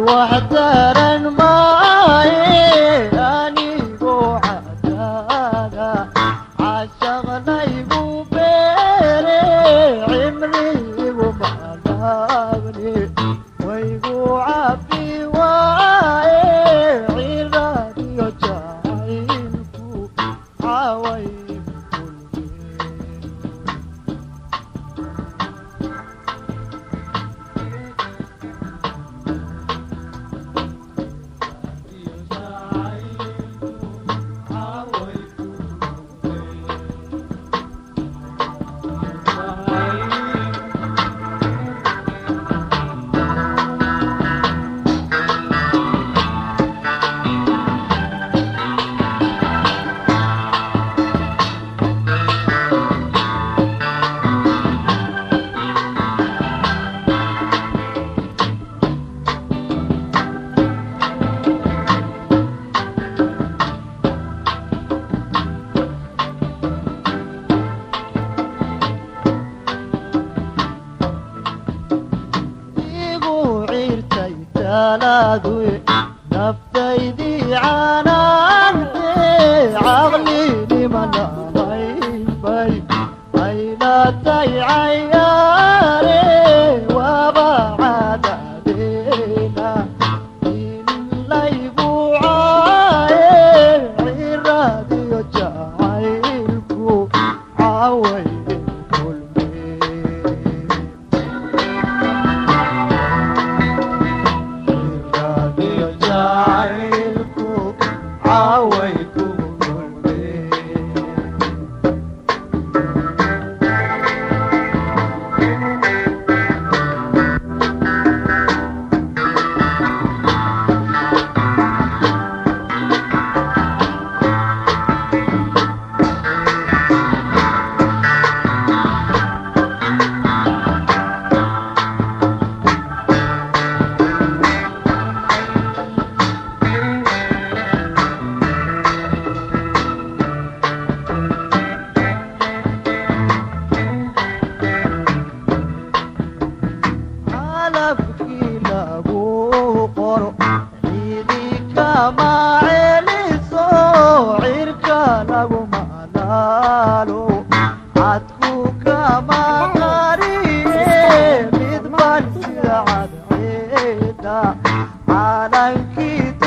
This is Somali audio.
Wax daran maaye anigoo cadaada cashaqlaygu beere cimrigu madhaabni waygu cabi waaye ciraadiyo jacaylku caaway kulmeen. Igu ciirtay talaadu naftaydii canaante caqlinimanahaynbay aylatay cayaare waaba cadadeena in laygu caaye ciraadiyo jacaylku caaway kulmeen. Ciraadiyo jacaylku caaway ku kulmeen. Calafkii lagu qoro ciidi kama celiso, cirka laguma laalo, cadku kama qariye, midban sida cadceeda calankii.